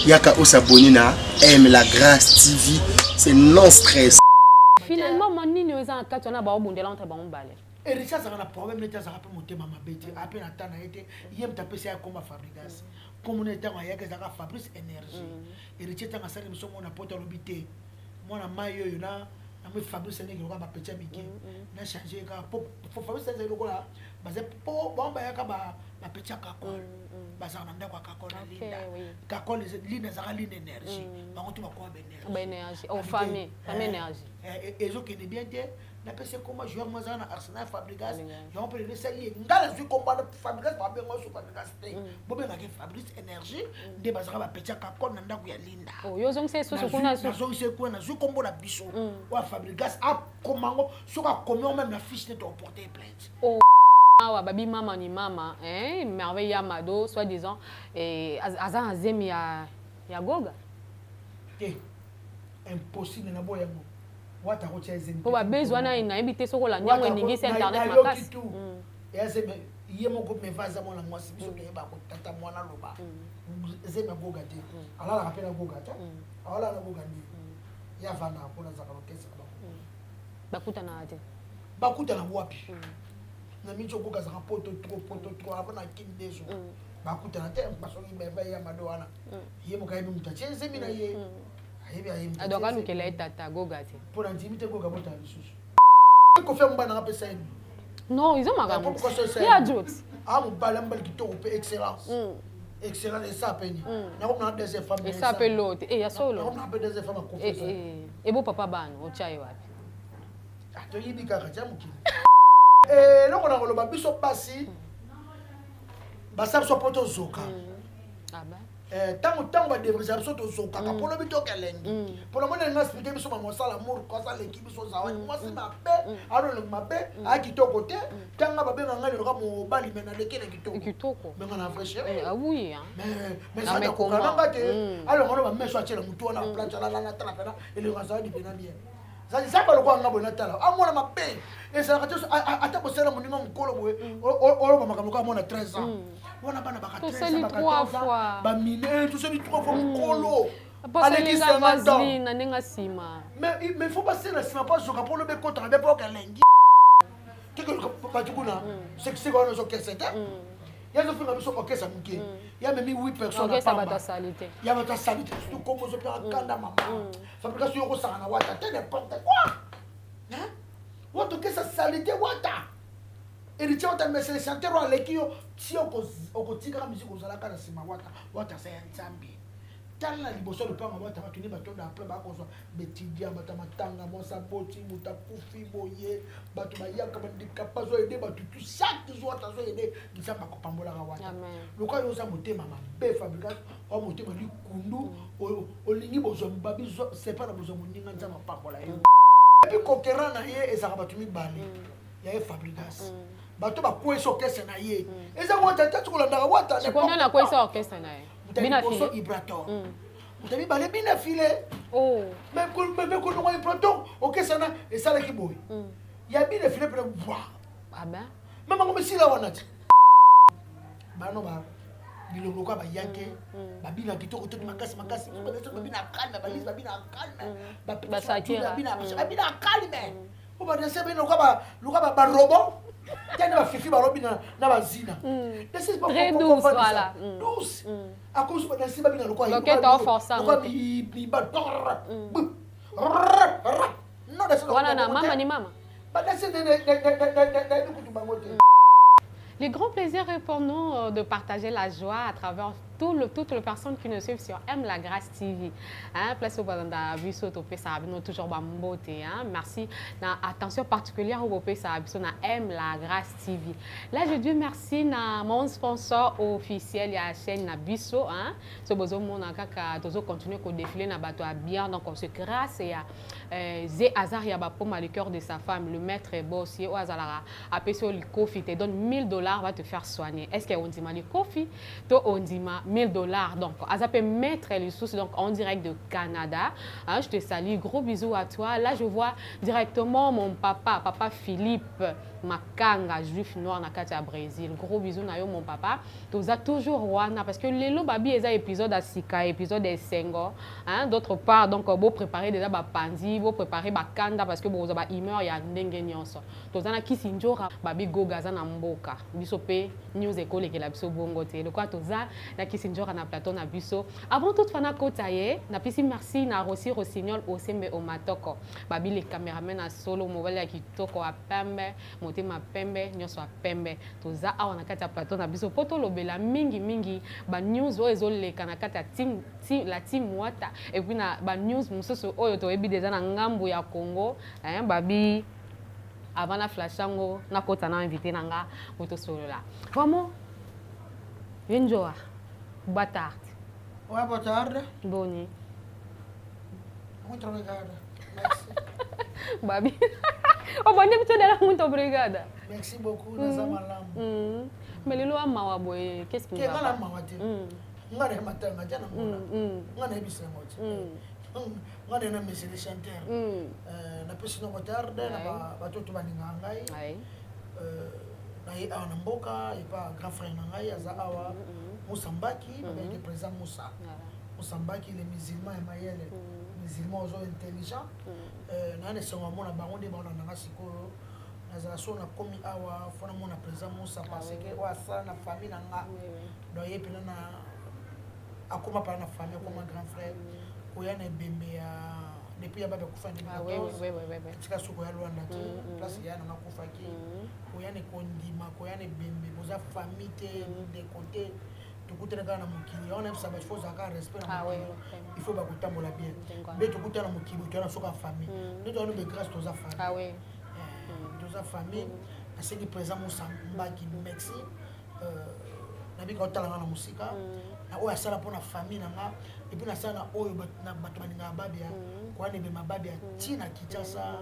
Yaka osabonner na Aime la Grâce TV, c'est non stress. Finalement, mon nini oza na kati wana baobundela entre bango mibale. Héritier azalaka na problème neti azalaka mpe motema mabe te, ape na ta na ye te. Ye moto apesi ye akoma Fabrigas. Komona ye ntango ayaki ezalaka Fabrice Énergie. Héritier ntango asali biso mona poto, alobi te, mwana mai oyo na namoi Fabrice ndenge lokola bapeti ya mike na change kaka po Fabrice ezali lokola baza po bango bayaka bapeti ya Kakol, bazalaka na ndako ya Kakol na Linda. Kakol, Linda azalaka Linda Énergie, bango to bakoma baénergie. Oh, famille, famille énergie. Ezokende bien te. Napesi ekoma joueur mo azala na Arsenal, Fabrigas. Yango mpe lelo esali ye ngai nazwi komba na Fabrigas, babenga so Fabrigas te, bobengaki Fabrice Énergie. Nde bazalaka bapeti ya Kakol na ndako ya Linda. Yo ozongisa esusu kuna? Nazongisa kuna, nazwi kombo na biso oyo Fabrigas akoma yango. Soki akomi yango même na fiche te, toporte plainte. Awa babi mama ni mama, hein, Merveille ya Mado, soi disant aza na zemi ya Goga. Te, impossible na boya yango. Wata kotia ezemi. Mpo babezi wana nayebi te soki olandi yango, eningisi internet makasi. Eya zemi ye moko meva, aza mwana mwasi, biso toyeba kotata mwana aloba zemi ya Goga te. Alalaka mpe na Goga te, awalala na Goga nde ye avandaka mpona azalaka lokese na bango. Bakutanaka te. Bakutana wapi? Na miti okoka azalaka poto trop, poto trop, avant na kini ndeso bakutana te. Basoki meva ya Mado wana, ye moko ayebi moto atie zemi na ye, ayebi, ayebi. Donc alukela ye tata Goga te. Mpo na ndimi te Goga botala lisusu Kofi mobali nanga apesa ye. Non, eza makambo ya jot. A mobali, mobali kitoko mpe excellence, excellence esa peni nakomona deuxième femme. Esa mpe lo te ya solo. Nakomona mpe deuxième femme akofi. Ebo papa bana otya ye wapi? Toyibi kaka tia mokili. Eloko na koloba, biso basi basala biso mpo tozoka ntango badebrisaka biso, tozokaka mpo lobi tokelengi. Mpo na moni alinga expliquer biso mamosala amour kosa aleki biso zawadi, mwasi mabe, alolengi mabe, aya kitoko te. Ntanga babenga ngai leloka mobali, me naleki na kitoko, menga na vrai chéri. Mais zawadi akoka nanga te. Alonga no bameso atiela motu wana plate, alalala tala pena elenga zawadi pena bien. Zali lokola nga boye natala amona mabe ezalaka te. Ata bosala moninga mokolo boye, oloba makambo kaka mona 13 ans wana, bana baka 13 ans, baka 14 ans, bamine tosali trois fois mokolo. Aleki 50 ans na ndenge nsima. Mais faut basala nsima mpo azoka mpo olobi ekotaka be mpo okelengi teke bato kuna sekiseke wana ozokese te. Ye azofinga biso orchestre moke, ye amemi 8 personnes. Ya bato asali te. Ya bato asali te, surtout kombo ozopeka kanda. Mama Fabrication yo okosaka na Wata te, n'importe quoi. Wata okesa sali te, Wata Héritier Wata, mais c'est le chanteur oyo aleki yo ti okotikaka musique ozalaka na nsima. Wata, Wata aza ya Nzambe. Tala na liboso ya lopango Wata, bato nde batonda apres bakozwa betidia, bato ya matanga, mwasi aboti, moto akufi boye, bato bayaka, bandika azoyede bato tu chaque jour. Wata azoyede, Nzambe akopambolaka Wata. Lokola yo oza motema mabe, Fabrigas oa motema likundu, olingi bozwa babi sepa na bozwa moninga, Nzambe apambola ye. Et puis concurrent na ye ezalaka bato mibale ya ye Fabrigas, bato bakwesi orchestre na ye eza Wata te. Kolandaka Wata. Nakwesi orchestre na ye? Moto ya liboso Ibrator, moto ya mibale bina file. Mais kolongwa Ibrator, orchestre na esalaki boye ya bina file mpena bwa me bango mesila wana ti bano ba bilongo kwa bayake babina kitoko te makasi makasi. Babina calme, balise babina calme, babina calme po badanse bino loka barobo tani bafifi balobi na bazina. Douce akomi badanse babina lokola mibali. Wana na mama ni mama. Badanse nayebi kutu bango te. Le grand plaisir est pour nous de partager la joie à travers toutes les personnes qui nous suivent sur M La Grâce TV. Hein, place au balanda biso topesa bino toujours bambote, hein. Merci na attention particulière au bopesa biso na M La Grâce TV. Là, je dis merci na mon sponsor officiel ya chaîne na biso, hein. So bozo mona kaka tozo continuer ko défiler na bato à bien, donc on se grâce ya Zé Hazard ya bapoma, le cœur de sa femme, le maître boss ye oyo azalaka apesi oyo likofi te donne 1000 $ va te faire soigner. Est ce que ondima likofi to ondima? 1000 $. Donc aza pe maître lisusu, donc en direct de Canada, hein, je te salue, gros bisous à toi. Là, je vois directement mon papa, papa Philippe Makanga, juif noir na kati ya Brésil. Gros bisous na yo, mon papa. Toza toujours wana parce que lelo babi eza épisode ya sika, épisode esengo, hein. D'autre part, donc bo préparer déjà bapandi, bo préparer bakanda parce que bozwa ba humeur ya ndenge nyonso. Toza na Kisi Njora, babi Goga aza na mboka biso mpe news ekolekela biso bongo te lokola toza na Kisi Njora na plateau na biso. Avant toutefois nakota ye, napesi merci na Rosi Rossignol Osembe Omatoko, babi le cameraman na solo, mobali ya kitoko ya pembe, motema pembe, nyonso ya pembe. Toza awa na kati ya plateau na biso mpo tolobela mingimingi banews oyo ezoleka na kati ya team, la team Wata, et puis na banews mosusu oyo toyebi deja na ngambu ya Congo, hein. Babi, avant na flash yango, nakota na invité na nga po tosolola vraiment. Ye Njoa, boa tarde. Ouais, boa tarde. Boni? Muito obrigada. Merci. Babi, obandi biso dela, muito obrigada. Merci beaucoup, naza malamu. Mais lelo amawa boye, qu'est-ce qui Ke nga na mawa te. Nga na matanga tia na mona. Nga na yebisa yango te. Nga na monsieur le chanteur. Napesi no boa tarde na bato to balingaka ngai. Naye awa na mboka epa grand frère na ngai aza awa, Moussa Mbaki, babengaki président Moussa. Moussa Mbaki, le musulman ya mayele. Musulman ozo intelligent. Naa na esengo amona bango nde baolanda nga sikoyo. Nazala so nakomi awa, fo namona président Moussa parce que oyo asala na famille na nga. Donc ye mpena na akoma mpana na famille, akoma grand frère. Koya na ebembe ya depuis ya babe akufa 2014, tika soki koya Lwanda te, place ya nanga akufaki, koya na ekondima, koya na ebembe, boza famille te, ndeko te, tokutana kaka na mokili. Yango nayebisa bato, fo ozala kaka respect na mokili, il faut bakotambola bien. Nde tokutana na mokili, toya na soka famille, nde toya nobe grâce, toza famille, toza famille. Nasengi président Moussa Mbaki merci. Nabika otalanga na mosika na oyo asala mpo na famille na nga, et puis nasala na oyo bato balingaka Babia. Koya na ebema Babia ntina Kinshasa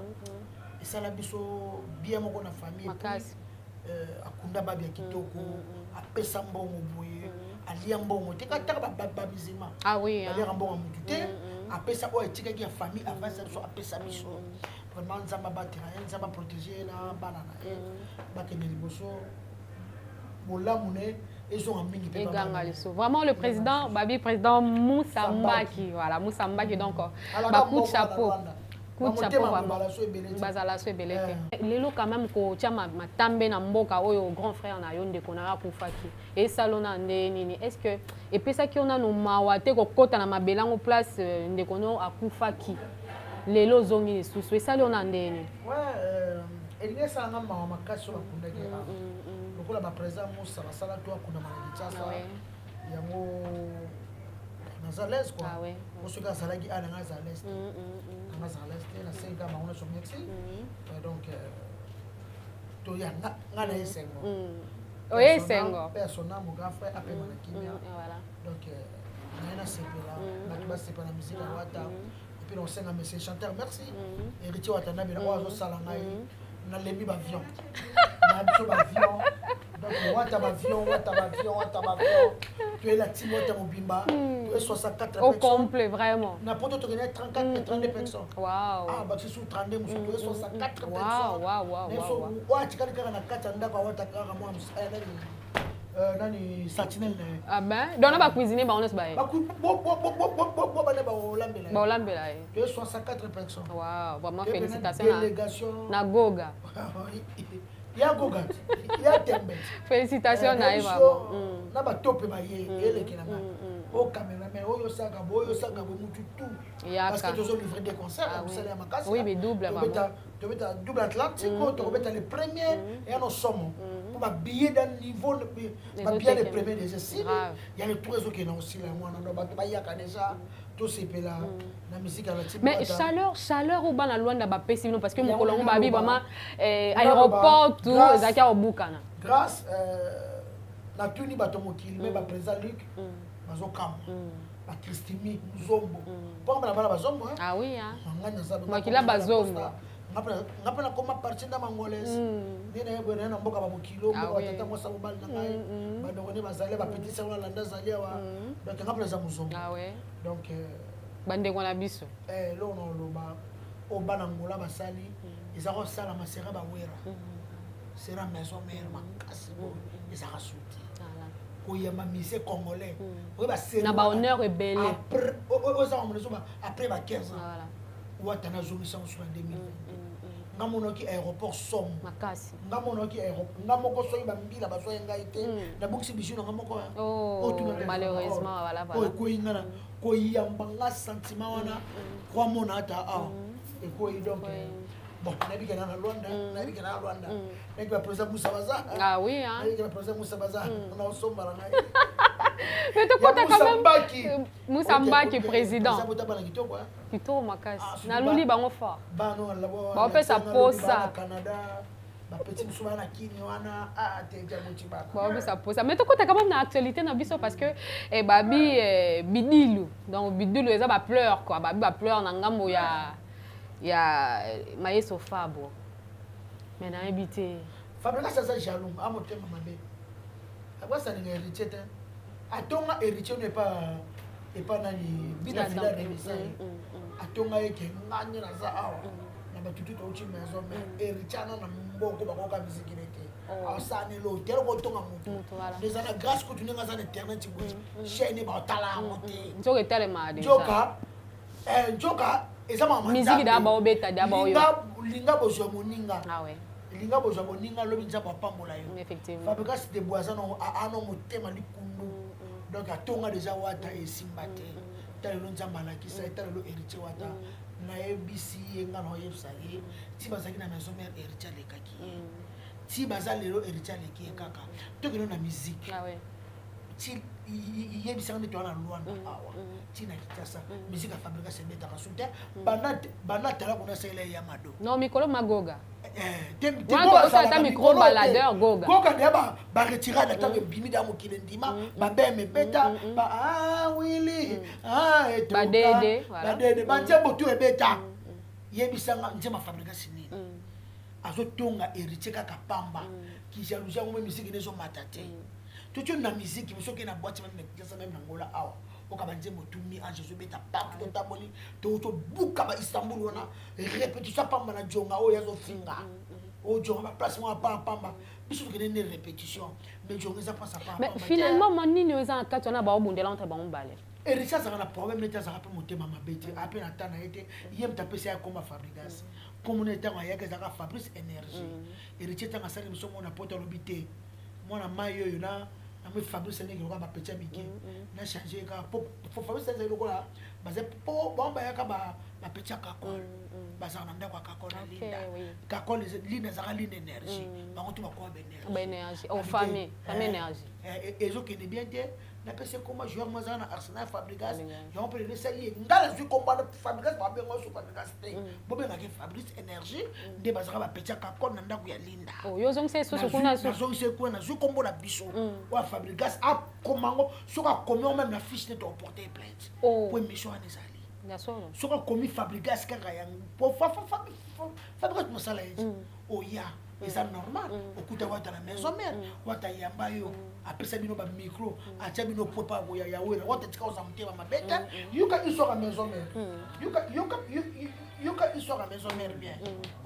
esala biso bien moko na famille. Akunda Babia kitoko, apesa mbongo boye, alia mbongo te, kataka bamusulman baliaka mbongo ya motu te. Apesa oyo etikaki ya famille, avasa biso, apesa biso. Vraiment, Nzambe abatela ye, Nzambe aprotege ye na bana na ye, bakende liboso, bolamu ne ezonga mingi. Mpe eganga liso. Vraiment, le président, babi président Moussa Mbaki, voilà, Moussa Mbaki, donc ba coup de chapeau, coup de chapeau vraiment. Bazala so ebele te. Lelo quand même kotia matambe na mboka oyo grand frère na yo, ndeko na yo akufaki, esalo na nde nini? Est ce que epesaki yo nano mawa te kokɔta na mabele yango, place ndeko no akufaki? Lelo ozongi lisusu, esali yo na nde nini? Elingi esalanga mawa makasi oyo bakundaki lokola baprésident Moussa basala to akundama na Kinshasa. Yango naza l'aise quoi. Po soki azalaki a nanga aza l'aise te, nanga aza l'aise te. Nasengi kaka bango nyonso merci. Donc toya nga na esengo. Oye esengo. Mpe ya son âme, grand frère apema na kimia. Donc naye nasepela, bato basepela na musique ya Wata. Et puis naosenga monsieur chanteur merci, Héritier Watanabe, oyo azosala ngai, nalembi bavion na biso, bavion. Donc Wata bavion, Wata bavion, Wata bavion, toyela team Wata mobimba, toye 64. Au complet, vraiment. Na poto tokende 34 et 32 personnes. Ah, bakisi su 32 mosusu, toye 64 personnes. Oyo atikali kaka na kati ya ndako awata kaka mwa nani nani, sentinelle na ye. Ah ben, donc na bacuisinier bango nyonso baye. Bane baolambela. Baolambela ye. Toye 64 personnes. Wow, vraiment félicitations. Délégation. Na Goga. Ya Goga, ya Tembe. Félicitations na ye vraiment. Na batope baye elekela ngai o cameraman oyo osaka boye, oyo osaka boye, mutu tout, parce que tozolivre des concerts ya mosala ya makasi. Oui, mais double. Tobeta double Atlantique oyo tokobeta le premier, eya no somo mpo babillet d'un niveau, babillet le premier déjà esili, ya le tour ezokende kosila. Yango wana, donc bato bayaka déjà, tosepela na musique ya la team. Mais chaleur, chaleur oyo bana Lwanda bapesi bino, parce que mokolo yango babi vraiment aéroport tout ezalaki ya kobukana. Grâce natuni bato mokili, me baprésident Luc bazokamwa, bakristimi Nzombo, mpo na bana bazombo. Ah oui. Ngai naza Makila bazombo. Nga mpe nakoma partie nda mangolese nde naye boye, naye na mboka babokilo, mboka batata mwasa mobali na ngai, bandeko nde bazali, bapetits yango nalanda azali awa. Donc nga mpe naza mozongo. Donc bandeko na biso. Eloko na oloba, oyo bana Ngola basali eza kosalama sera bawera, sera Maison Mère makasi boye, ezaka suti koyamba musicien congolais oyeba. Na bahonneur ebele. Oyo eza mamono ezoba après ba 15 ans wata nazongisa mosu na 2022. Nga monaki aéroport somo. Makasi. Nga monaki aéroport, nga moko soki bambila bazwa ye ngai te, nabongisi bisu na nga moko. Malheureusement, voilà. Oyo ekoyi nga na koyamba nga, sentiment wana kwa mona ata awa ekoyi. Donc bon, nayebi ke na na Lwanda, nayebi ke na Lwanda, nayebi baprésident Musa baza. Ah oui, hein. Nayebi ke baprésident Musa baza na osombala ngai. Mais tokota quand même Musa Mbaki, président. Bana kitoko. Kitoko makasi, naluli bango fort. Bana. Baopesa posa. Canada, bapetits mosusu baa na kini wana te boti bana. Baopesa posa. Mais tokota quand même na actualité na biso, parce que eh, babi eh, bidilu, donc bidilu eza bapleurs quoi, babi bapleurs na ngambo ya Mayeso Fabo, mais nayebi te. Fabregas aza jaloux, a motema mabe. Fabregas alinga Héritier te. Atonga Héritier no epa nani, bina fila na ye, atonga ye ke nga nde naza awa na batutu touti maison, mais Héritier ana na mboko bakoka miziki ne te. Aosala nelo te, eloko otonga motu eza na grâce kutu ndenge aza na internet boye, chaîne baotala yango te. Nzoka etelemaka déjà. Nzoka eza mama. Miziki da baobeta da baoyo. Linga bozwa moninga, linga bozwa moninga, lobi Nzambe apambola yo. Fabregas de boye aza ano motema likundu. Donc atonga déjà wata, esimba te. Ta lelo Nzambe alakisa ye, ta lelo Héritier wata nayebisi ye, nga na oyebisa ye ti bazalaki na Maison Mère, Héritier alekaki ye. Ti baza lelo, Héritier aleki ye kaka. Tokende na musique. Ti yebisanga nde toza na Lwanda awa, ti na Kinshasa, musique ya Fabregas ebetaka su te. Banda tala kuna asalela ye ya mado. Non, mikolo magoga. Ata micro baladeur goga. Goga nde baretirade, ntango ebimi da mokili ndima babeme ebeta wili. Badede. Badede, banzembo tu ebeta. Yebisanga nzembo Fabregas nini azotonga Héritier kaka pamba. Kijalousie yango me musique nde ezomata te. Totio na musique soki na boîte même na Kinshasa, même na Ngola awa, oka banzembo tumi ange ezobeta partout. Totamboli, tobuka ba Istanbul wana, répétition pamba na jonga oyo azofinga oyo jonga baplace moko apamba pamba. Biso tokende nde répétition, mais jonga eza mpasa. Mais finalement, mo nini oyo eza na kati wana baobundela entre bango mibale? Héritier azalaka na problème neti azalaka mpe motema mabe te, ape na ta na ye te. Ye moto apesi ye akoma Fabregas. Komona ntango ayaki ezalaka Fabrice Énergie. Héritier ntango asali biso mona poto, alobi te mwana mai oyo na namoi Fabrice ndenge lokola bapetits ya mike na change kaka po Fabrice ezali lokola baza po bango bayaka bapetits ya Kakol, bazalaka na ndako ya Kakol na Linda. Kakol, Linda ezalaka Linda Énergie, bango to bakoa baénergie. Famille Énergie. Ezokende bien te. Napesi ekoma joueur mo azala na Arsenal, Fabregas. Yango mpe lelo esali ye ngai nazwi komba Fabregas, babenga so Fabregas te, bobengaki Fabrice Énergie. Nde bazalaka bapetits ya Kakol na ndako ya Linda. Nazongisa kuna, nazwi kombo na biso oyo Fabregas akomango. Soki akomi yango même na fiche te, toporte plainte po émission wana ezali. Soki akomi Fabregas kaka yango po Fabregas mosala ye oya eza normal. Okuta wata na Maison Mère, wata yamba yo, apesa bino bamicro, atia bino popa ya wera. Wata tika oza motema mabe te. Yoka histoire ya Maison Mère, yoka histoire ya Maison Mère bien,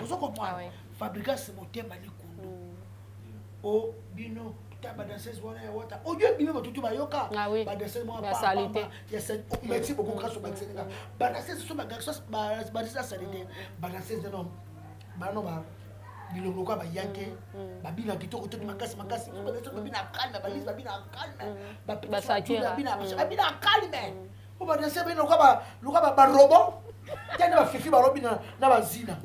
ozo comprendre. Fabregas motema likundu o bino ta badanseuse wana ya wata odio ebimi batutu bayoka badanseuse. Merci beaucoup grâce obakiseninga badanseuse so badanseuse asalite badanseuse no bano ba bilongo lokola bayake babina kitoko to makasi makasi, babina calme, balise babina calme, babina calme po badanse bino lokola barobots tene, bafifi balobi na bazina.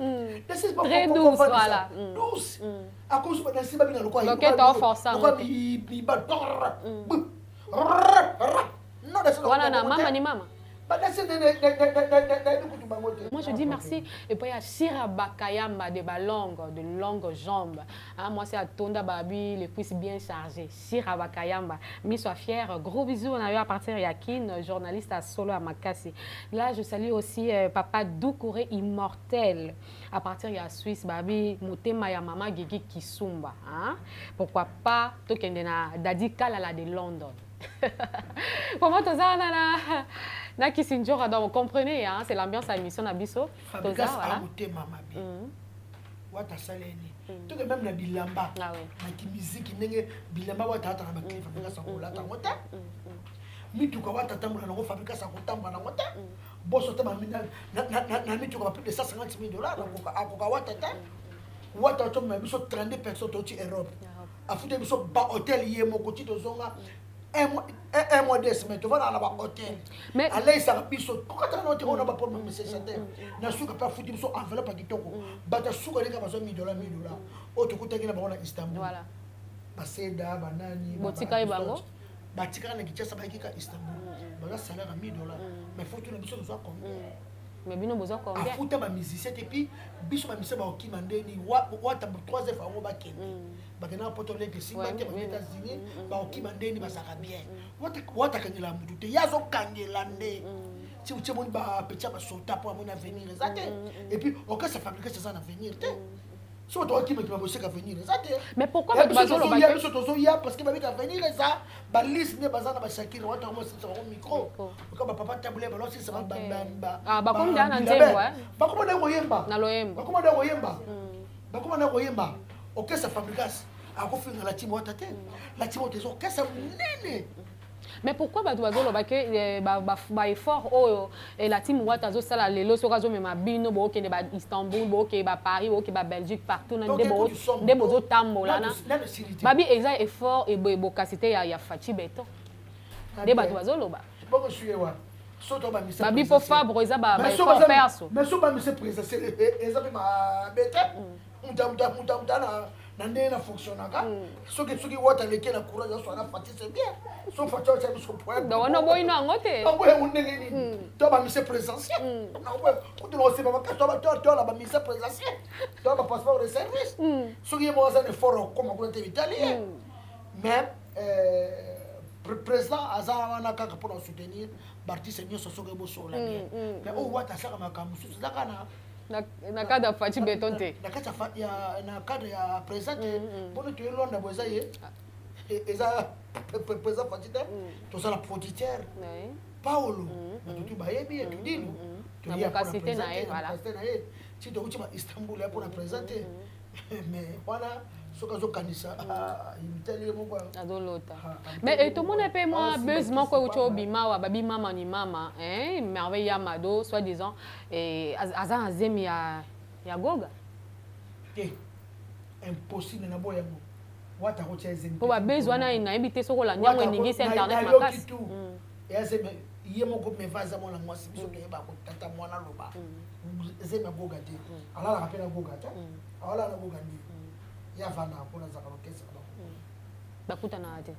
Douce akosi badanse babina lokola mibali. Wana na mama ni mama. Badanse nayebi kutu bango. Moi, je dis merci. Et puis, il y a Sira Bakayamba de Balong, de longues jambes. Hein, moi, c'est à Tonda Babi, les cuisses bien chargées. Sira Bakayamba. Mi soit fier. Gros bisous. On a eu à partir Yakin, journaliste à Solo à Makassi. Là, je salue aussi Papa Doucouré Immortel. À partir de la Suisse, Babi, Motema ya Mama Gigi Kisumba. Hein? Pourquoi pas, Tokende na Dadi Kalala de London. Comment toza na na Kisinjora, donc vous comprenez, hein, c'est l'ambiance à l'émission na biso. Toza, voilà. Motema mabe wata asaleni toke même na bilamba na kimiziki, ndenge bilamba wata ataka baclip, Fabregas akolata yango te. Mituka wata atambola nango, Fabregas akotambola nango te. Boso te na mituka ba plus de 150 000 dollars, akoka wata te. Wata tomema biso 32 personnes, touti Europe, afuti biso bahotel ye moko ti tozonga un mois, 2 semaines, tovandaka na bahotel, aleisaka biso kokataka na te oyo na baproblème. Monsieur chanteur na suka mpe afuti biso enveloppe ya kitoko. Bato ya suka ndenge bazwa 1000 dollar, 1000 dollar oyo tokutaki na bango na Istanbul, baseda banani. Botika ye bango? Batikaka na Kinshasa, bayaki ka Istanbul, baza salaire ya 1000 dollar, mais futu na biso tozwa combien? Mais bino bozwa combien? Afuta bamusicien te. Puis biso bamusicien bakokima ndeni wata 3 f yango bakende, bakendaka poto leke esimba te, bakende États-Unis, bakokima ndeni? Bazalaka bien. Wata akangela mutu te, ye azokangela nde ti tie moni bapetia basota mpo amoni avenir eza te. Et puis orchestre Fabregas eza na avenir te. So bato bakimakima boseka, avenir eza te. Mais pourquoi bato bazoloba? Biso tozoya parce que babika avenir eza balise nde baza na bashakira wata bango basilisa bango micro oka bapapa tabule balosilisa. Bakomi na nzembo. Bakoma nde koyemba. Na loyembo. Bakoma nde koyemba, bakoma nde koyemba. Orchestre Fabregas akofinga la team wata te. La team wata eza orchestre monene. Mais pourquoi bato bazoloba ke baeffort oyo la team wata azosala lelo, soki azomema bino bookende ba Istanbul, bookende ba Paris, bookende ba Belgique, partout na nde bozotambola na babi, eza effort ebokasi te ya Fatshi Béton nde bato bazoloba? Babi mpo Fabre eza baeffort perso. Mais so bamise présidentiel eza mpe mabe te. Muta na ndenge na fonctionnaka, soki wata aleki na courage azwa na Fatshi, c'est bien. So Fatshi atya biso point. Donc wana oboyino yango te? Oboyango ndenge nini? To bamise présidentiel kutu na osema makasi, tola bamise présidentiel, to bapasseport de service. Soki ye moko aza na effort okoma kuna te, etali ye. Mais président aza wana kaka mpona soutenir baartiste nyonso soki ebosola bien. Mais oyo wata asaka makambo mosusu eza kaka na cadre ya Fatshi Béton te. Na kati ya na cadre ya président te. Mpona toye Lwanda bo eza ye, eza président Fatshi te. Tozala producteur Paolo, bato tu bayebi ye, tudilu. Na bokasi na ye. Na ye ti tokuti ba Istanbul ya mpona président te. Mais wana soki azokanisa imitali ye moko. Azolota. Mais tomona mpe mwa buzz moko euti obima awa, babi mama ni mama Merveille ya Mado, soit disant aza na zemi ya Goga. Te, impossible na boya yango. Wata kotia ezemi. Mpo babuzz wana nayebi te soki olandi yango, eningisi internet makasi. Eya zemi ye moko meva, aza mwana mwasi, biso toyeba kotata mwana aloba zemi ya Goga te. Alalaka mpe na Goga te, awalala na Goga nde ye avandaka mpona azalaka lokesaka bango. Bakutanaka te?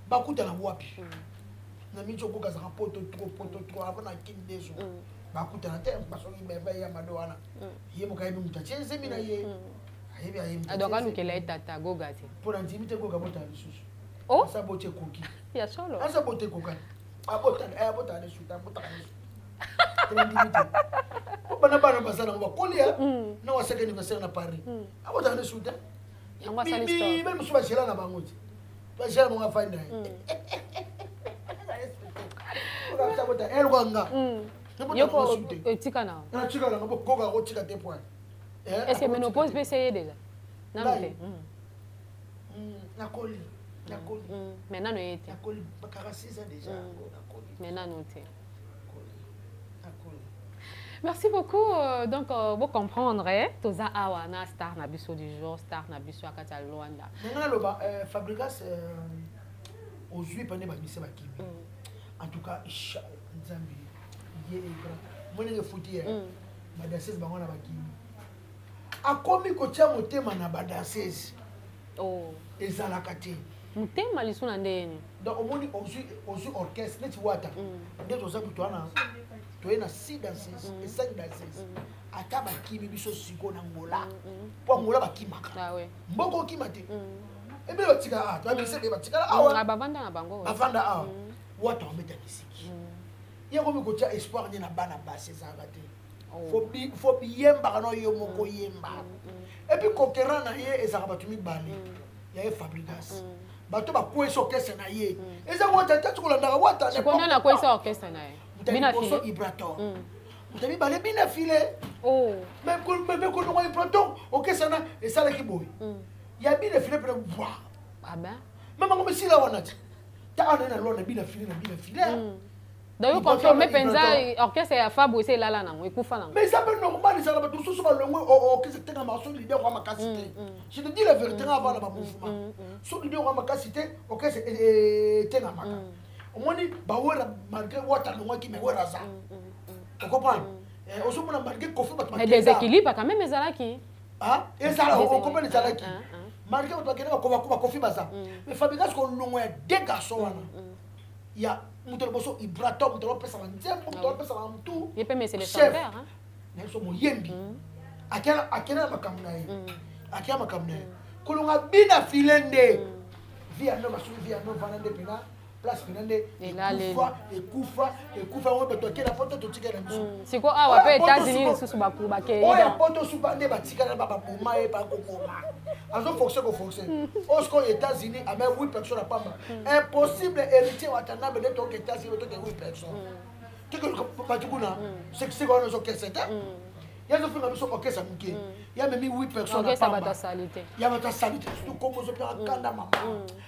Bakutana wapi? Na mingi okoka azalaka poto trop, poto trop, avant na kini deso bakutana te. Basoki meva ya Mado wana, ye moko ayebi moto atie ezemi na ye, ayebi, ayebi. Donc alukela ye tata Goga te? Mpo na ndimi te Goga botala lisusu. Oh? Asa bote ekoki. Ya solo? Asa bote ekokani, abotaka lisusu te, abotaka lisusu te, na ndimi te. Po bana bana baza nango bakolia na wasaki anniversaire na Paris, abotaka lisusu te. Yango asali stop. Bele mosusu bagela na bango te, bagela bango, afandi na ye eloko nga. Yoko etika na Natika nanga bokoka kotika te, point. Est ce que ménopause mpe eseye déjà nano te? Nakoli, nakoli. Mais nano ye te. Nakoli, 46 ans déjà, nakoli. Mais nano te. Nakoli, nakoli. Merci beaucoup. Donc, vous comprendre, toza awa na star na biso du jour, star na biso akati ya Luanda. Ndenge naloba, Fabregas ozwi pande bamise bakimi. En tout cas nzambe ye grand mo ndenge efuti ye badanseuse bango na bakimi, akomi kotia motema na badanseuse. Oh. Ezalaka te. Motema lisusu na ndenge nini? Donc omoni ozwi ozwi orchestre neti wata nde toza kutu wana toye na 6 danseuse et 5 danseuse ata bakimi biso siko na Angola mpo Angola bakimaka. Ah oui. Mboko okima te. Ebele batikala awa, toyebisa ebele batikala awa. Ah, bavanda na bango. Bavanda awa. Wata obeta misiki. Ye akomi kotia espoir nde na bana basi ezalaka te. Fo biyembaka na yo moko yemba. Et puis concurrent na ye ezalaka bato mibale. Ya ye Fabregas. Bato bakweyisa orchestre na ye. Eza wata te tokolandaka wata. Sikoyo nani akweyisa orchestre na ye? Moto ya Bina liboso file. Ibrator. Moto ya mibale bina file. Oh. Mais kolongwa Ibrator orchestre na esalaki boye. Ya bina file pene bwa. Ah ben. Mama ngo mesila wana ti. Ta ana na lona bina file na bina file. Donc yo confirme mpenza orchestre ya Fabo esi elala nango, ekufa nango. Mais ça peut normal ezala bato mosusu balongwe orchestre etengama so leader wa makasi te. Je te dis la vérité, nga avala ba mouvement. So leader wa makasi te, orchestre etengamaka. Omoni bawera malgré wata alongwaki mais wera aza. Ocomprendre? Ozomona malgré Koffi bato Mais déséquilibre quand même ezalaki. Ah, ezala ocomprendre ezalaki. Ah, ah. Malgré bato bakende bakoba Koffi baza. Mais Fabregas kolongwa ya deux garçons wana. Ya moto liboso Ibrator, moto apesaka nzembo, moto apesaka mutu. Ye mpe mais c'est le Chef. chanteur hein. Na biso moyembi. Akela akela na makambo na ye. Akela makambo na ye. Kolonga bina file nde. Via no basuki via no vana nde pena place pena nde Elaleli. ekufa ekufa ekufa yango bato akela poto totikala na biso. Siko awa mpe Oyo poto États-Unis lisusu bakei. Oyo poto suka nde batikala ba baboma ye bakoboma. Azo forcer ko forcer. Oyo sikoyo États-Unis ame 8 personnes na pamba. Impossible héritier Watanabe nde toke États-Unis toke 8 personnes. Toke bato kuna sekiseki wana ozokese te. Ye azofinga biso orchestre moke. Ye amemi 8 personnes na Orchestre pamba. bato asali te. Ya bato asali te. Surtout kombo ozopeka kanda mama.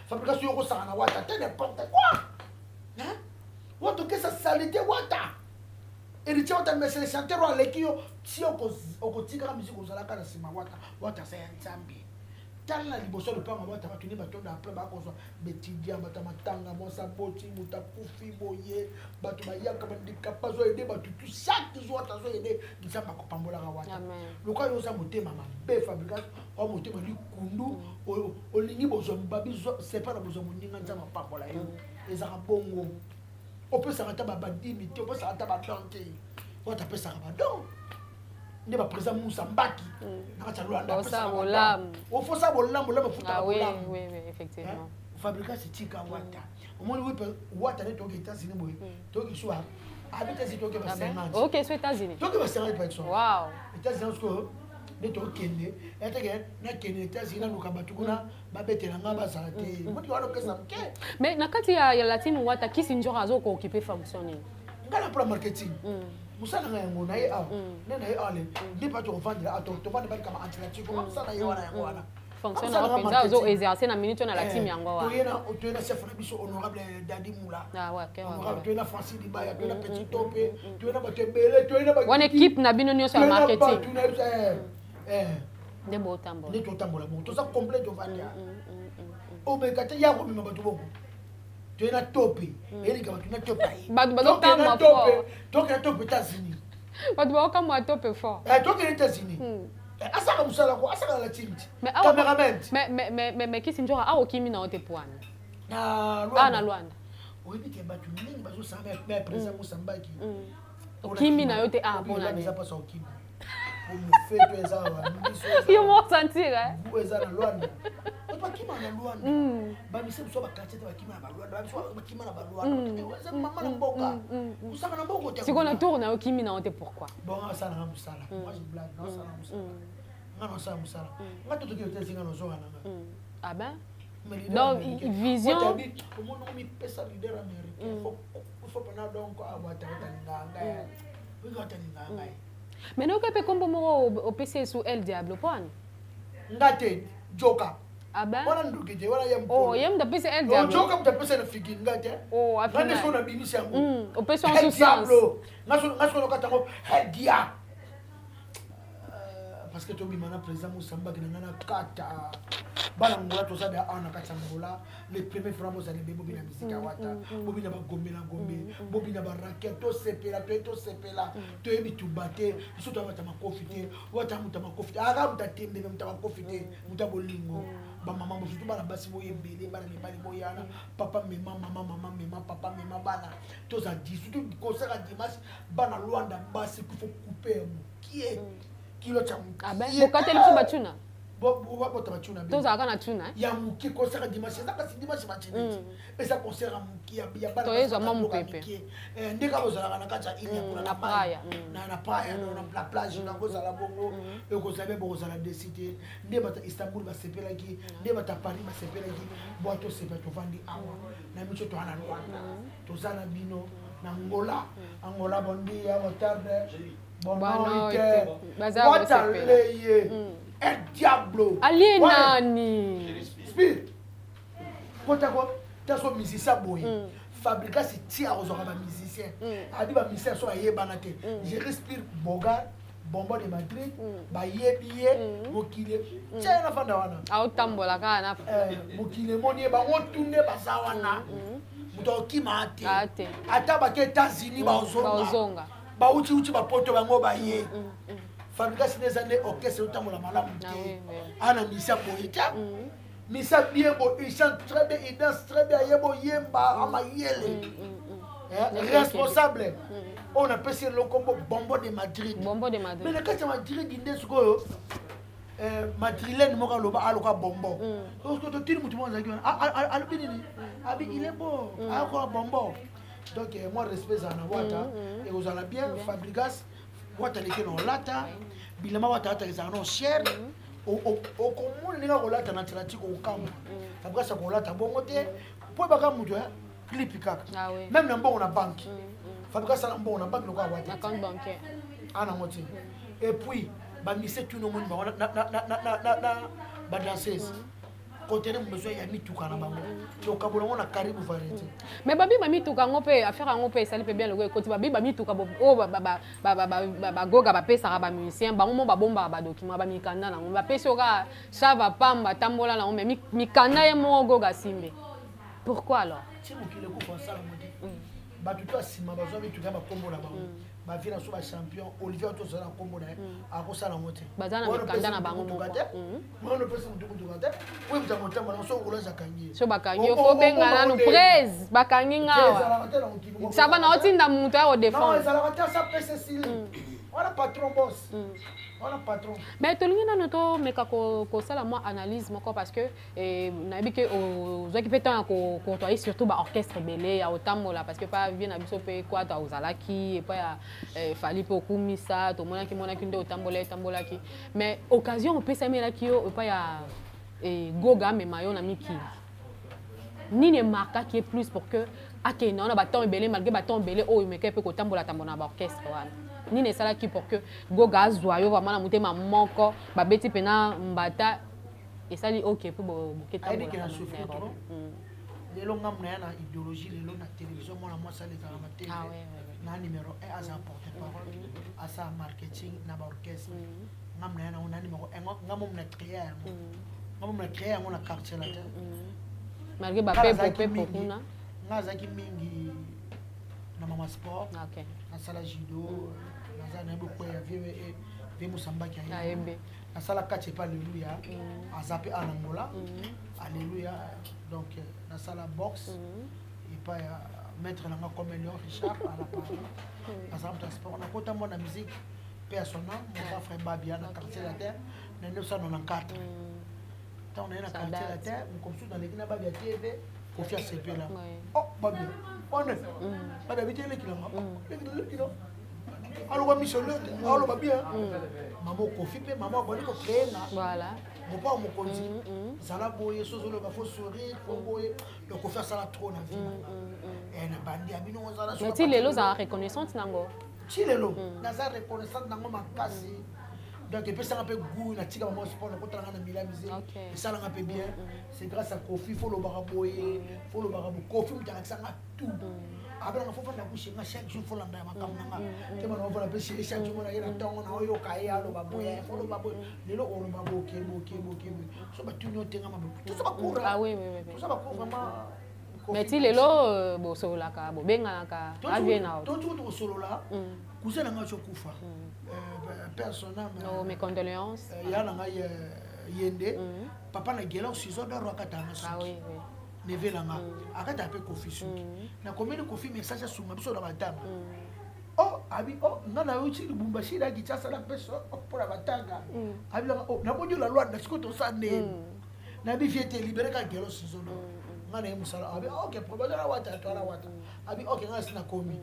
Fabrication yo okosaka na wata te n'importe quoi. Hein? Wata okesa salite wata. Héritier wata mais c'est le chanteur oyo aleki yo ti okotikaka musique ozalaka na nsima wata. Wata aza ya Nzambe. Tala na liboso ya lopango wata bato nde batonda après bakozwa betidia bato ya matanga mwasi aboti moto akufi boye bato bayaka bandika bazoyede bato tu chaque jour wata azoyede Nzambe akopambolaka wata. Amen. Lokola yo oza motema mabe Fabregas oa motema likundu olingi bozwa babi sepa na bozwa moninga Nzambe apambola yo. Ezalaka bongo. Opesaka ata badimi te, opesaka ata badon te. Wata apesaka badon. Nde baprésident Moussa Mbaki na kati ya Luanda Osala apesaka badon. bolamu. Ofosa bolamu, bolamu efutaka Ah oui, bolamu. oui, oui, effectivement. Fabregas etika wata. Omoni wata nde toyoki États-Unis boye. Toyoki so abi États-Unis toyoki ba Ah ben. 50. Ok, so États-Unis. Toyoki ba 50 personnes. Wow. États-Unis sikoyo nde tokende eteke nakende États-Unis naluka bato kuna babetela nga bazala te. Moti wana okesa moke. Mais na kati ya la team wata kisi njora azoko occuper fonction nini? Nga na mpona marketing. Mosala na yango na ye awa. Nde na ye awa le nde pa tokovandela tovanda balikama antilatique. Mosala na ye wana yango wana. Fonction na yo mpenza ozo exercer na minute na la team yango wana. Toye na chef na biso honorable Dadi Moula. Ah ouais, ok, ouais, Honorable ouais. toye na Francis Libaya, toye na Petit Topé, toye na bato ebele, toye na ba Wana équipe na bino nyonso ya toye na marketing. bato na biso, Nde botambola. Nde totambola bongo. Toza complet tovandi awa. Obeka te ya komema bato bongo. Toye na Topé. Elika bato na Topé aye. Bato bazokamwa Tokende na Topé, fort. tokende na Topé États-Unis. Bato bazokamwa Topé fort. Tokende États-Unis. Asaka mosala ko, asaka na team ti. Mais awa- Cameraman ti. Mais kisi njora awa okimi na yo te po wana. Na Awa na Luanda. Luanda. Oyebi te bato mingi bazosala mais président Moussa Mbaki. Okimi na yo te ah Obi pona Luanda nini? eza mpasi ya okimi. Po mofeto eza awa, miso eza Yo awa. mo sentir hein. Gu eza na Luanda. Bato bakima na Luanda. Bamise biso ba quartier te bakima na ba Luanda. Bamise biso bakima na ba Luanda. Bato eza mama na mboka. Kosaka na mboka te. Sikoyo na tour na yo okimi na yo te pourquoi? Bon, nga nasala nga mosala. Moi je blague, nga nasala nga mosala. Nga nasala mosala. Nga to toki hotel singa nazonga na nga. Ah ben? Mais leader Donc, américain. vision. Wata bi, omoni omipesa leader américain. Faut pena donc, ah, wata, wata linga ngai. Oui, wata linga ngai. Mais noki mpe kombo moko opesi ye su El Diablo po wana? Nga te, joka. Ah ben? Wana ndoki te, wana ye mokolo. Oh, ye moto apesi El Oh, Diablo. joka moto apesi na figure nga te. Oh, Nga nde afina. soki nabimisi yango. Opesi yango El sous sens. Diablo. Nga soki nakata yango, El Dia. Parce que tobima na président Moussa Mbaki na nga na kata. Bana Ngola, toza da awa na kati ya Ngola. Le premier franc, bozala ebe, bobina misika ya Wata, bobina bagombe na gombe, bobina baraket. Tosepela, toye tosepela, toyebi tuba te. Biso toya bata makofi te. Wata moto ya makofi te, aka moto atembe, me moto ya makofi te, moto ya bolingo. Bamama mosusu, bana basi boyebele, bana mibali boyana, papa mema mama, mama mema papa, mema bana. Toza di surtout concert ya dimanche, bana Lwanda basi faut coupe ya mokie kilo tya. Mokie bokateli biso batuna. Bota batuna. Tozalaka na tuna. Ya mokie. Concert ya dimanche eza kasi dimanche batineti, eza concert ya mokie ya bana. Toyezwa mwa mopepe. Nde kaka ozalaka na kati ya ile ya kuna na Praia. Na Praia, na plage nango ozala bongo, ekozala be bokozala desi te. Nde bato ya Istanbul basepelaki, nde bato ya Paris basepelaki. Bwa tosepela, tovandi awa na miso, toza na Rwanda, toza na bino na Angola. Angola, bom dia, boa tarde, boa noite. Wata leye el diablo. Alie nani? Speed kotako taso musicien boye. Fabregas tia kozwaka bamusicien, abi bamusicien so bayebana te. Je respire bogar bonbon de Madrid, bayebi ye mokili tia ye nafanda wana. Aotambola kaka na Mokili emoni ye, bango tunde baza wana, moto akokima te. Ata bake États-Unis, bazonga, bauti uti bapoto, bango baye. Fabregas nde eza nde orchestre otambola malamu te. Ana misia boye te, misa bien bo, il chante très bien, il danse très bien, aye boyemba, amayele, responsable oyo napesi eloko bonbon de Madrid. Bonbon de Madrid. Mais na kati ya Madrid nde sikoyo madrilène moko aloba aloka bonbon. Totini motu moko azalaki wana, alobi nini? Abi il est beau, akoka bonbon. Donc moi, respect ezala na Wata, ekozala bien. Fabregas, Wata leki na olata bilamba. Wata ataka ezala no cher. Okomona ndenge akolata na Atlantique, okokamwa. Fabregas akolata bongo te mpo ebaka moto clip kaka. Même na mbongo na banque, Fabregas asala mbongo na banque lokola Wata anango te. Et puis bamise tuni, omoni bango na badanseuse, conteneur besoin ya mituka na bango, tokabola yango na Karibu Variété. Mais babi bamituka yango mpe, affaire yango mpe esali mpe bien lokola ekoti. Babi bamituka oyo bagoga bapesaka bamusicien, bango mo babombaka badocument, bamikanda nango. Bapesi yo kaka chava pamba, tambola nango, mais mikanda ye moko Goga simbe. Pourquoi alors? Ti mokili ekufa, osalango te. Bato to nsima bazwa mituka ya bakombo na bango, bavie na so bachampion Olivier to ozala na nkombo na ye, akosala yango te. Baza na mikanda na bango moko. Wana opesi motu mutuka te, po ebuta kotambola nango, so roulage akangi ye. So bakangi yo, fo benga nanu prese, bakangi ngawa, sava na otinda moto ya kodéfendre. Ezalaka te, asa pese esili wana, patron boss wana, patron. Mais tolingi nano tomeka kosala mwa analyse moko, parce que nayebi ke ozwaki mpe ntango ya kocourtoyer surtout baorchestre ebele ya kotambola, parce que pa vie na biso mpe kwata ozalaki epai ya Fally mpe okumisa, tomonaki monaki nde otambola etambolaki. Mais occasion opesamelaki yo epai ya Goga, amema yo na mikili, nini emarquaki ye plus pour que akende wana batemps ebele, malgré batemps ebele oyo emeka mpe kotambola tambola na baorchestre wana? Nini esalaki pour que Goga azwa yo vraiment na motema moko, babeti mpena mbata esali ok mpe Ayebiki na souffrir trop. Lelo ngambo na ye na idéologie, lelo na télévision mwana mwasi alekaka na tv na numéro 1, aza porte parole, asala marketing na baorchestre. Ngambo na ye nango na numéro 1, ngambo na créa yango, ngambo na créa yango na Quartier Latin. Malgré bapepo pepo kuna. Nga azalaki mingi na mama sport, nasala judo, naza nayebi okweya vie mosambaki. Ayembe. Nasala kati epa Alleluya, aza mpe anangola Alleluya. Donc nasala boxe epai ya maître nanga comme Léon Richard à la Paris. Nazala moto ya sport, nakota mwa na musique mpe ya son âme, mon grand frère Babia na Quartier Latin na 1994. Ntango naye na Quartier Latin, mokomosusu naleki na Babia TV, Kofi asepela. Oh, Babia wane, Babia biti elekilanga elekila, aloba miso te, aloba bien mama Kofi mpe mama abandi kocréer nga mopao mokonzi. Zala boye, so ozoloba faut sourire, faut boye. Donc Kofi asala trop na vie nanga na bandi ya bino ozala. Mais ti lelo ozala reconnaissante nango? Ti lelo naza reconnaissante nango makasi. Donc epesanga mpe goût natika mama sport, nakotalanga na mila musique, esalanga mpe bien. C'est grâce à Kofi. Fo lobaka boye, fo lobaka bo Kofi moto alakisanga tout. Abelanga fo fanda kushe nga chaque jour, fo landa ya makambo na nga te. Bana bafanda mpe chéri chaque jour, mona ye na ntongo na oyoka ye aloba boye, fo loba boye, lelo oloba boke boke boke boye. So batuni yo tenga mabe, toza bacours. Ah oui, oui, oui. Toza bacours vraiment. Mais ti lelo bosololaka, bobenganaka, avie na? Totuku tokosolola. Cousin na ngai azokufa, personne. Oh, mes condoléances. Ya na ngai ye nde papa na Gelor Ciseau d'or, akatanga suki. Neveu na nga akataka mpe Kofi suki. Nakomeli Kofi message asunga biso na batanga. Oh, abi oh, nga nauti Lubumbashi na Kinshasa na mpe mpona batanga. Abilanga oh, namoni yo na Lwanda, sikoyo tosala ndeni? Nabi vie te, libere ka Gelor Ciseau d'or, nga na ye mosala. Abi ok, problème na wata, to na wata. Abi ok, nga si nakomi.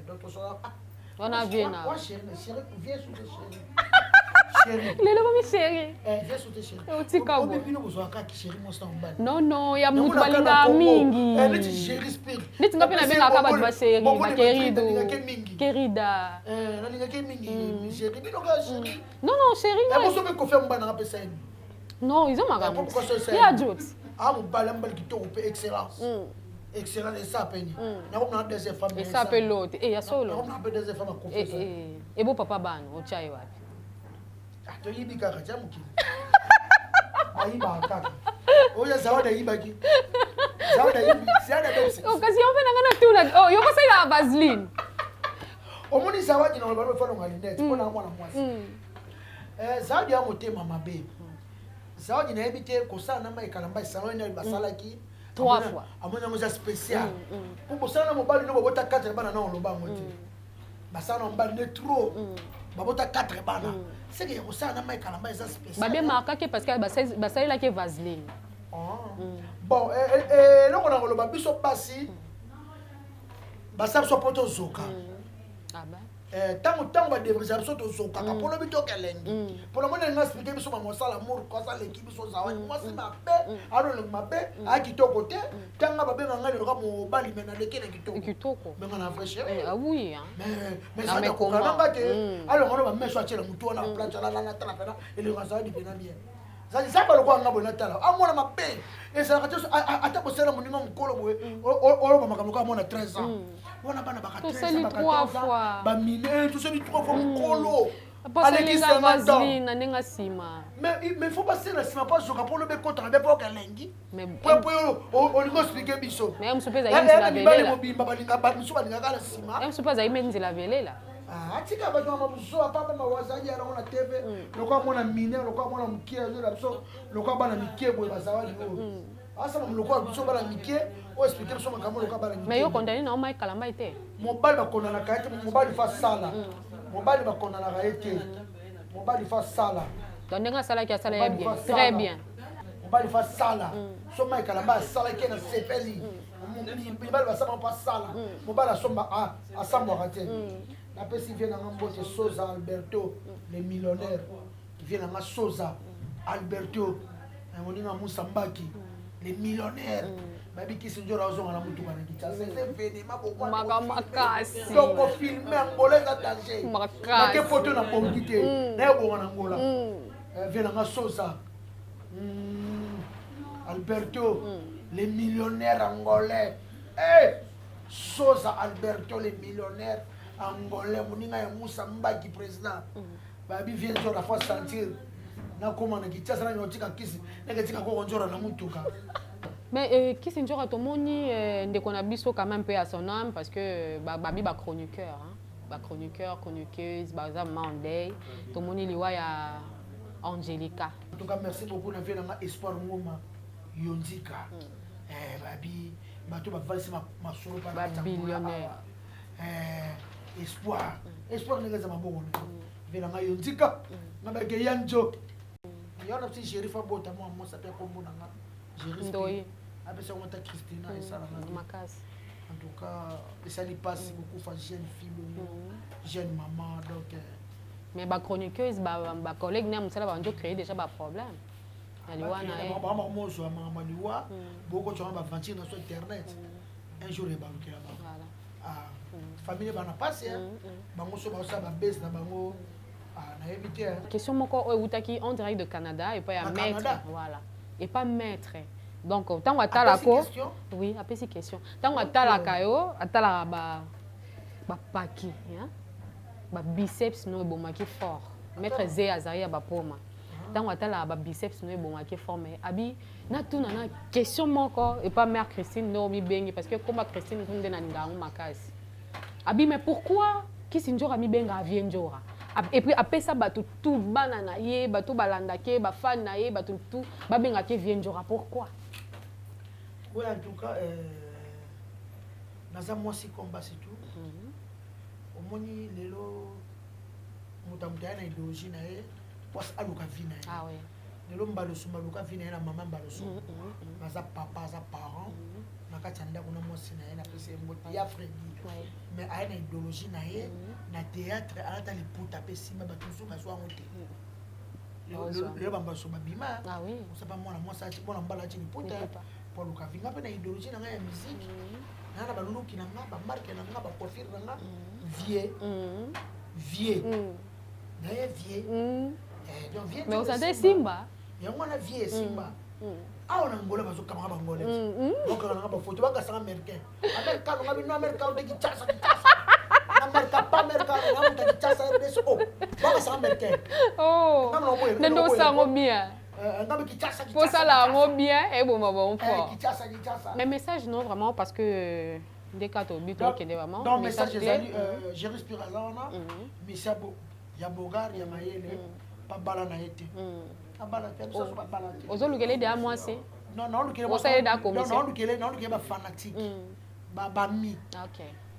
Donc tosola. Wana vie na Wa chéri, chéri, viens sous te, chéri, chéri. Lelo komi chéri. Viens sous te, chéri. Otika boye bino bozwaka kaka chéri mwasi na mobali. Non, non, ya mutu balingaka mingi. Neti chéri spirit. Neti nga mpe nabengaka bato bachéri, bakerido, kerida. Nalingaki mingi chéri, bino kaka chéri. Non, non, chéri. Boso mpe Kofi ya mobali nanga apesa ye. Non, eza makambo ya jot. Ah, mobali, mobali kitoko mpe excellence, excellence esa peni nakomona deuxième femme. Esa mpe lote e ya solo. Nakomona mpe deuxième femme akofi. Ebo papa bana otya ye wapi? Toyibi kaka tia mokili, ayibaka kaka oyo Zawadi ayibaki, Zawadi ayibi, Zawadi abebisa. Kasi yo mpe nanga na tuna yo kosalelaka vaseline. Omoni Zawadi na loba falonga lunette mpo na mwana mwasi. Zawadi ya motema mabe. Zawadi nayebi te kosala na mai kalamba esalon nini basalaki. Trois fois. Amoni yango eza spécial mpo bosala na mobali no babota 4 bana na oloba yango te. Basala na mobali ne trop, babota 4 bana, seke ya kosala na mai kalamba eza spécial. Babemarkaki parce que basalelaki vaseline. Bon, eloko na koloba, biso basi basala biso mpo tozoka. Ntango badevrisaka biso, tozokaka mpo lobi tokelengi mpo namoni alinga expliquer biso bamosala amour kosa aleki biso. Zawadi mwasi mabe, alolengi mabe, aya kitoko te. Ntanga babenga ngai leloka mobali, me naleki na kitoko, benga na vrai chéri. Oui. Mais zawadi akoka nanga te. Alonga no bameso atiela motu wana plate, alalala tala pena elonga Zawadi pena bien. Zali balokwa nga boye natala amona mabe ezalaka te. Ata bosala moninga mokolo boye, oloba makambo kaka mona 13 ans wana, bana baka 13 ans, bamine tosali trois fois mokolo. Alekisa na ndenge nsima. Mais faut basala nsima mpo azoka mpo oloba ekotaka be mpo okalengi po olingi expliquer biso. Mibali mobimba misu balingaka na nsima. Mosu mpe azali me nzela velela. Atika bato ya mabuso apapa mawazali yango na TV, lokola mwana mineur, lokola mwana mokie azola biso, lokola bana mike boye. Bazawadi oyo asala lokola biso bana mike oyo expliquer biso makambo lokola bana mike. Mais yo condamné na omai kalamba te? Mobali bakondanaka ye te. Mobali fa sala, mobali bakondanaka ye te. Mobali fa sala. Donc ndenge asalaki, asala ye bien, très bien. Mobali fa sala. So mai kalamba asalaki ye na sepeli. Mibali basala mpo asala, mobali asomba asambwaka te. Napesi vie nanga mbote, Soza Alberto le millionnaire, vie nanga Soza Alberto, moninga Musa Mbaki le millionnaire. Babikisi nzora azonga na mutuka na Kinshasa, eza événement. Makasi. Tokofilmer Angola, eza danger. Nake foto na bongi te, nayebonga na Angola. Vie nanga Soza Alberto le millionnaire angolais. Soza Alberto le millionnaire angolais, moninga ya Musa Mbaki président. Babi vie nzora fo sentir nakóma na Kinshasa, nani otika kisi ndenge tika koko nzora na mutuka. Mais kisi nzora tomoni ndeko na biso quand même mpe à son âme, parce que babi bachroniqueur, hein? Bachroniqueur, chroniqueuse baza mama en deuil. Tomoni liwa ya Angelica. En tout cas, merci beaucoup na vie nanga Espoir Ngoma Yonzika. Babi bato bavalisi masolo. Babillionnaire. Espoir, espoir ndenge eza maboko na vie nanga Yonzika nga bake ya njo yo na petit shérif abota mwa mwasi ape kombo na nga. Ndoyi. Apesa yango ata Christina esalanga. Makasi. En tout cas, esali mpasi kokufa jeune fille bongo, jeune maman, donc Mais bachroniqueuse, bacollègue na mosala bandi ocréer déjà baproblème na liwa na ye. Bamozwa makambo ya liwa, bokotyanga baventure na so internet, un jour ebalukela bango. Famille bana pasi bango so baosala babese na bango, nayebi te. Question moko oyo eutaki en direct de Canada epai ya maître, voilà, epa maître. Donc ntango atalako, oui, apesi question. Ntango atalaka yo, atalaka bapaki, babiceps no ebomaki fort. Maître Ze azali ya bapoma. Ntango atalaka babiceps no ebomaki fort, mais abi natuna na question moko epa mère Christine nde omibengi, parce que koma Christine nde nalinga yango makasi. Abi, mais pourquoi Kisi Njora mibenga vieux Njora? Et puis apesa bato tout, bana na ye, bato balandaki ye, bafani na ye, bato tout babengaki vieux Njora, pourquoi? Oui, en tout cas, naza mwasi komba, c'est tout. Omoni lelo moto ya moto aya na idéologie na ye, po aluka vie na ye. Ah, oui. Lelo Mbaloso aluka vie na ye na mama Mbaloso. Aza papa, aza parent na kati ya ndako na mwasi na ye, napesi ye mbote ya Fredi. Mais aye na idéologie na ye na théâtre, alata liputa mpe nsima bato mosusu bazwa yango te. Lelo bambaso babima osapa mwana mwasi, mwana mbala ati liputa po aluka vie. Nga mpe na idéologie na ngai ya musique, naa na baluki na nga, bamarque na nga, bacoiffure na nga, vieux, vieux na ye, vieux. Donc vieux. Mais osante esimba. Yango wana vieux esimba. Awa na Ngola bazokamaka bangolais, bakanga nanga bafoto, bakasanga américain, americano. Nga bino americano te, Kinshasa, Kinshasa amerika pa americano nga moto ya Kinshasa, RDC. O bakasanga américain. Nde osango bien. Nga mpe Kinshasa. Posala yango bien, eboma bango fort. Kinshasa, Kinshasa. Mais message non, vraiment, parce que nde kaka tobi tokende vraiment. Donc message ezali, Géri Spire aza wana, misia ya bogar ya mayele, babala na ye te, abala te, biso babala te. Ozolukela ede ya mwasi? Non, naolukela naolukela bafanatique, bami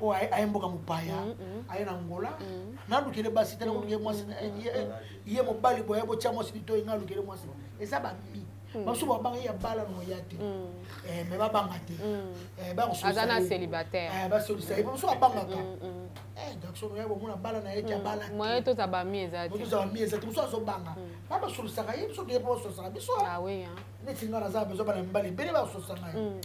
oyo aye mboka mopaya, aye na Ngola. Nalukele basi te, nakolukele mwasi ye mobali boye, botya mwasi litoi. Nga alukele mwasi eza bami basusu babanga ye ya bala noya te, mais babanga te. Aza na célibataire. Basolisa ye, mosusu abangaka Jackson oya bomona bala na ye ti abala. Moye toza bami eza te. Toza bami eza te. Mosusu azobanga, ba basolisaka ye, biso toye mpo basolisaka biso. Neti nga naza besoin bana mibali ebele basolisaka ye.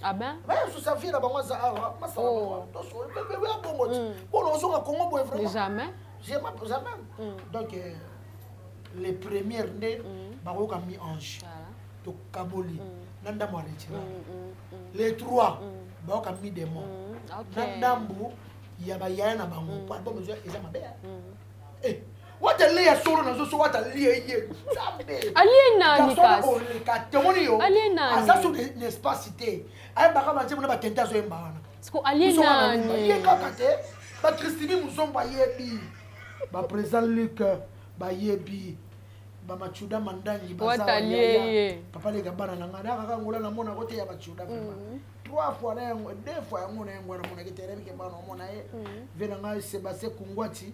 Bayososa vie na bango, aza awa masala ya bongo ti mpona ozonga Kongo boye vraiment. Jamais. Jamais, jamais. Donc les premières nde bakoyoka mi ange tokaboli na ndambo ya retira. Les trois bayoka mi démon na ndambu ya bayaya na bango, po album eza mabe. Wata le ya solo nazoso, wata lie ye Nzambe. Alie nani kasi? Oleka te, omoni yo. Alie nani? Aza so na espace te, ayembaka banzembo na batente, azoyemba wana. Siko alie nani? Ye kaka te, bakristini Muzombo ayebi, baprésident Luc bayebi, bamachuda Mandangi. Wata alie ye. Papa leka bana na ngai nakaka ngola, namonako te ya bachuda vraiment. Trois fois na yango, deux fois yango na yango namonaki te, nayebi ke bana omona ye ve na ngai Sébastien Kungwati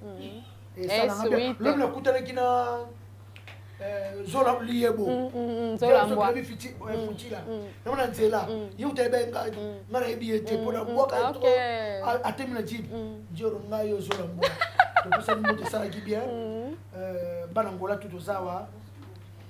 esalanga bien. Lobi nakutanaki na Zola Liyebo. Zola. Futila namona nzela ye kuta yeba ngai, ngai nayebi ye te mpona bwaka atemi na jeep njoro ngai yo Zola mbwa, topesani moto, esalaki bien. Bana Ngola tu tozawa,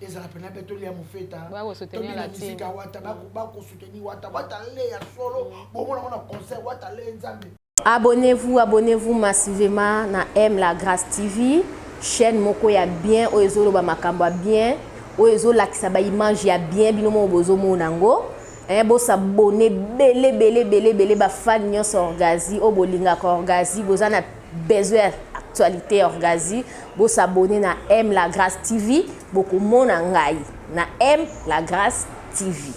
ezala mpena mpe tolia mofeta, tobina misika wata, bakosoutenir wata, wata le ya solo, bomona ngo na concert wata le Nzambe. Abonnez-vous, abonnez-vous massivement na M La Grâce TV, chaîne moko ya bien oyo ezoloba makambo ya bien, oyo ezolakisa baimage ya bien, bino moko bozomona yango. Eh, bosabonner bele bele bele bele, bafan nyonso Orgazi oyo bolingaka Orgazi, boza na besoin ya actualité ya Orgazi, bosabonner na M La Grâce TV, bokomona ngai na M La Grâce TV.